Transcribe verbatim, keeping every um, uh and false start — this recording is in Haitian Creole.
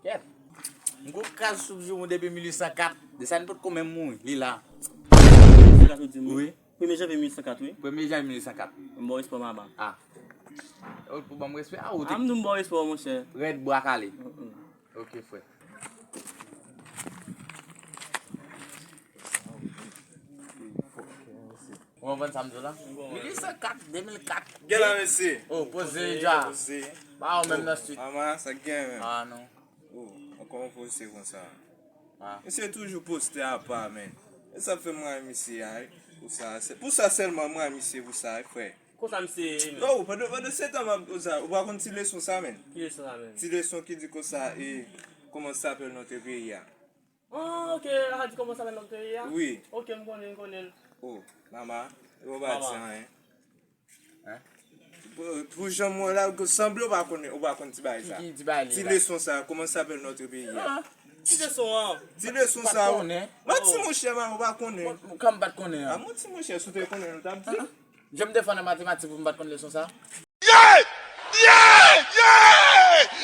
Kèt. M gon kaz sou jou mwen depi mil uit san kat. Desalin potko menm mouri, li la. Mil uit san kat ou di m? Wi. Premye janvye mil uit san kat, wi. Premye janvye mil uit san kat. M ba w respè w mama. Ah. Ou pou ban m respè a ou te. Ah, m di m ba w respè w, monchè. Rèd bwa kale. Ok, frè. Ou konprann sa m di w la? Mil uit san kat, de mil kat. Gen la, mesye. Oh, poze dja. Poze. Ba ou menm nan street. Mama, sa k gen menm? Ah, non. Oh, ankò yon poze konsa. Ah. Misye toujou poste apa, men. E sa fè m rayi misye a, wi. Pou sa, se, pou sa sèlman m rayi misye pou sa, wi, frè. Konsa misye ye, men. Oh, pandan, pandan se tan m ap konsa, ou pa konn ti leson sa, men? Ki leson sa, men? Ti leson ki di konsa, e, comment s'appelle notre pays a? Ah, ok, a di comment s'appelle notre pays a? Wi. Ok, m konnen, m konnen. Oh, mama, ou pa di anyen. Hein? Pou, pou jan m wè la, sanble ou pa konnen, ou pa konn ti bagay sa. Ki, ki ti bagay li la? Ti leson sa, comment s'appelle notre pays a? Ah, ti leson an. Ti leson sa. Ou pa konnen? Manti, monchè, man, ou pa konnen. Kòman m pa t konnen an? Ah, manti, monchè, si w te konnen, nou t ap di. Jan m te fò nan matematik pou m pa t konn leson sa? Yeah! Yeah! Yeah!